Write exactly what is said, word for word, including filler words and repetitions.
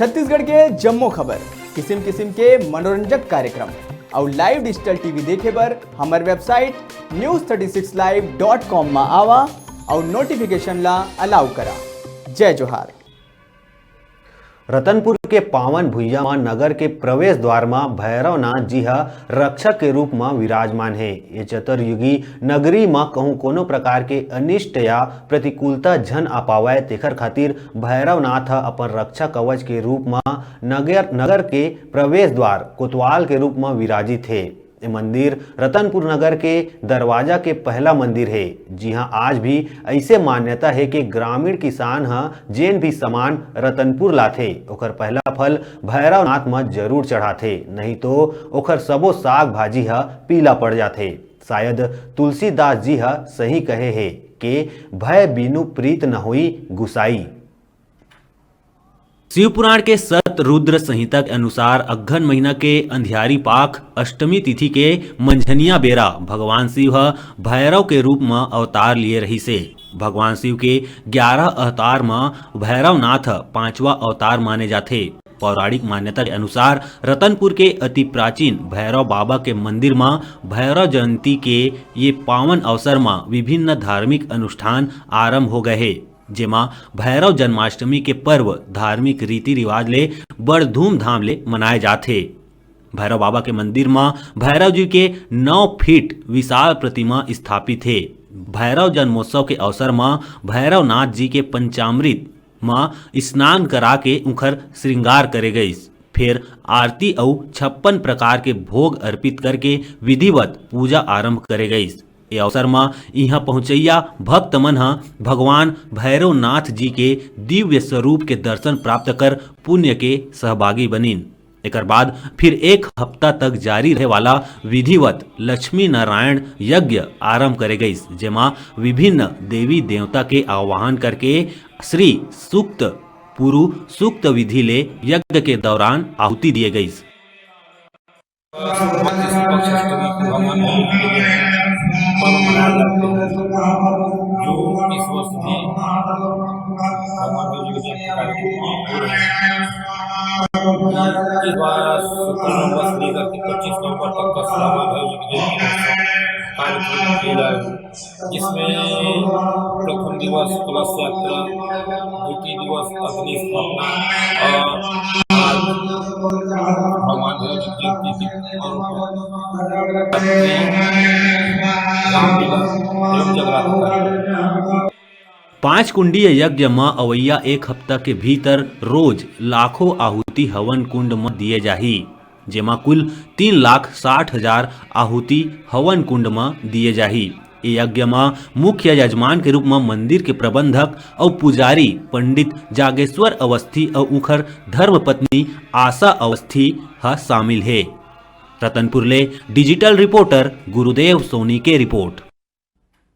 छत्तीसगढ़ के जम्मो खबर, किसिम किसिम के मनोरंजक कार्यक्रम अउ live digital T V देखे बर हमर website news thirty six live dot com म आवा अउ notification ला allow करा। जय जोहार। रतनपुर के पावन भुइयां म नगर के प्रवेश द्वार म भैरवनाथ जी ह रक्षक के रूप म विराजमान हे। ये चतुर्युगी नगरी म कहूं कोनो प्रकार के अनिष्ट या प्रतिकूलता झन आ पावय, तेखर खातिर भैरवनाथ ह अपन रक्षा कवच के रूप म नगर, नगर के प्रवेश द्वार कोतवाल के रूप म विराजित हे। ए मंदिर रतनपुर नगर के दरवाजा के पहला मंदिर हे, जिहां आज भी अइसे मान्यता हे कि ग्रामीण किसान ह जेन भी सामान रतनपुर लाथे, ओकर पहला फल भैरवनाथ म जरूर चढ़ाथे, नहीं तो ओकर सबो साग भाजी ह पीला पड़ जाथे। शायद तुलसीदास जी ह सही कहे हे कि "भय बिनु प्रीत न होई गुसाई।" शिव पुराण के सत रुद्र संहिता के अनुसार अगहन महीना के अंधियारी पाख अष्टमी तिथि के मंझनिया बेरा भगवान शिव ह भैरव के रूप म अवतार लिए रहिसे। भगवान शिव के ग्यारह अवतार म भैरवनाथ ह पांचवा अवतार माने जाथे। पौराणिक मान्यता के अनुसार रतनपुर के अति प्राचीन भैरव बाबा के मंदिर म भैरव जयंती के ये पावन अवसर म विभिन्न धार्मिक अनुष्ठान आरंभ हो गए हे, जेमा भैरव जन्माष्टमी के पर्व धार्मिक रीति रिवाज ले बड़ धूमधाम ले मनाए जाथे। भैरव बाबा के मंदिर म भैरव जी के नौ फीट विशाल प्रतिमा स्थापित हे। भैरव जन्मोत्सव के अवसर म भैरवनाथ जी के पंचामृत म स्नान करा के उंखर श्रृंगार करे गइस। फेर आरती अउ छप्पन प्रकार के भोग अर्पित करके विधिवत पूजा आरंभ करे गइस। ए अवसर म इहां पहुंचइया भक्त मन ह भगवान भैरवनाथ जी के दिव्य स्वरूप के दर्शन प्राप्त कर पुण्य के सहभागी बनिन। एकर बाद फिर एक हफ्ता तक जारी रहे वाला विधिवत लक्ष्मी नारायण यज्ञ आरंभ करे गइस, जेमा विभिन्न देवी देवता के आह्वान करके श्री सूक्त पुरु सूक्त विधि ले यज्ञ के दौरान आहुति दिए गइस। जो इस वर्ष भी भगवान विष्णु के जयंती कार्यक्रम हो रहे हैं। इस बार सत्रह नवंबर से लेकर के पच्चीस नवंबर तक का श्यामा भैरव जी की जयंती महोत्सव कार्यक्रम किया जाएगा, जिसमें प्रथम दिवस कलश यात्रा, द्वितीय दिवस अग्नि स्थापना और आज भगवान भैरव जी की जयंती के पर्व पर रामलीला एवं जगराता कार्यक्रम। पांच कुंडीय यज्ञ म अवइया एक हफ्ता के भीतर रोज लाखों आहुति हवन कुंड म दिए जाही, जेमा कुल तीन लाख साठ हजार आहुति हवन कुंड म दिए जाही। ए यज्ञ म मुख्य यजमान के रूप म मंदिर के प्रबंधक अउ पुजारी पंडित जागेश्वर अवस्थी अउ उंखर धर्मपत्नी आशा अवस्थी ह शामिल हे। रतनपुर ले digital reporter गुरुदेव सोनी के report।